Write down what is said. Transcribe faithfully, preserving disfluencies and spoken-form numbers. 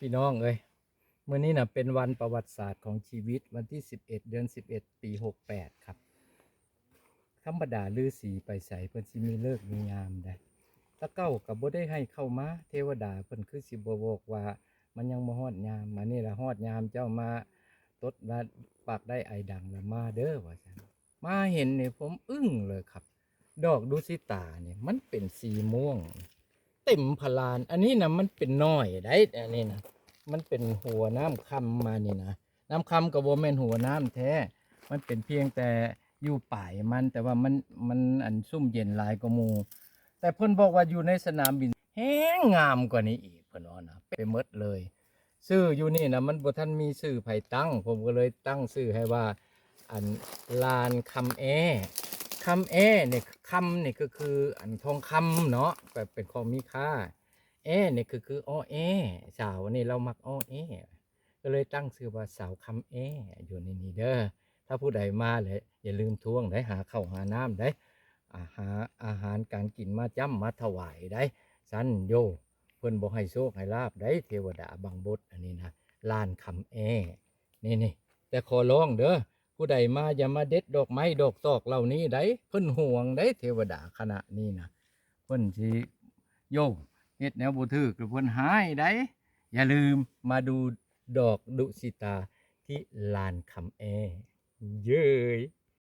พี่น้องเอ้ย มื้อนี้น่ะเป็นวันประวัติศาสตร์ของชีวิต วันที่สิบเอ็ด เดือนสิบเอ็ด ปีหกแปดครับ ธรรมดาฤๅษีไปไสเพิ่นสิมีฤกษ์มียามใด แต่เก่าก็บ่ได้ให้เข้ามา เทวดาเพิ่นคือสิบ่บอกว่ามันยังบ่ฮอดยาม อันนี้ล่ะฮอดยามเจ้ามาตดว่าปากได้ไอดังแล้วมาเด้อว่าซั่น มาเห็นนี่ผมอึ้งเลยครับ ดอกดุสิตานี่มันเป็นสีม่วง เต็มพะลาน อันนี้นะมันเป็นน้อยได้ อันนี้นะมันเป็นหัวน้ำคำมานี่นะ น้ำคำก็บ่แม่นหัวน้ำแท้ มันเป็นเพียงแต่อยู่ปลายมัน แต่ว่ามันมันอันซุ่มเย็นหลายกว่าหมู่ แต่เพิ่นบอกว่าอยู่ในสนามบินแฮงงามกว่านี้อีก เพิ่นว่านะ ไปหมดเลย ชื่ออยู่นี่นะมันบ่ทันมีชื่อไผตั้ง ผมก็เลยตั้งชื่อให้ว่า อันลานคำแอ คำแอเนี่ย คำนี่ก็คืออันทองคำเนาะ แบบเป็นของมีค่า แอเนี่ยก็คือออแอ สาวนี่เรามักออแอ ก็เลยตั้งชื่อว่าสาวคำแอ อยู่ในนี้เด้อ ถ้าผู้ใดมาแล้วอย่าลืมทวงได้ หาข้าวหาน้ำได้ อาหาร อาหารการกินมาจ้ำมาถวายได้ ซั่นโย เพิ่นบ่ให้โชคให้ลาภได้ เทวดาบังบด อันนี้นะ ลานคำแอ นี่นี่ แต่ขอร้องเด้อ ผู้ใดมาอย่ามาเด็ดดอกไม้ดอกตอกเหล่านี้ได้ เพิ่นห่วงได้ เทวดาคณะนี้นะ เพิ่นสิโย เฮ็ดแนวบ่ถูก เพิ่นหายได้ อย่าลืมมาดูดอกดุสิตาที่ลานคำแอ เย้ย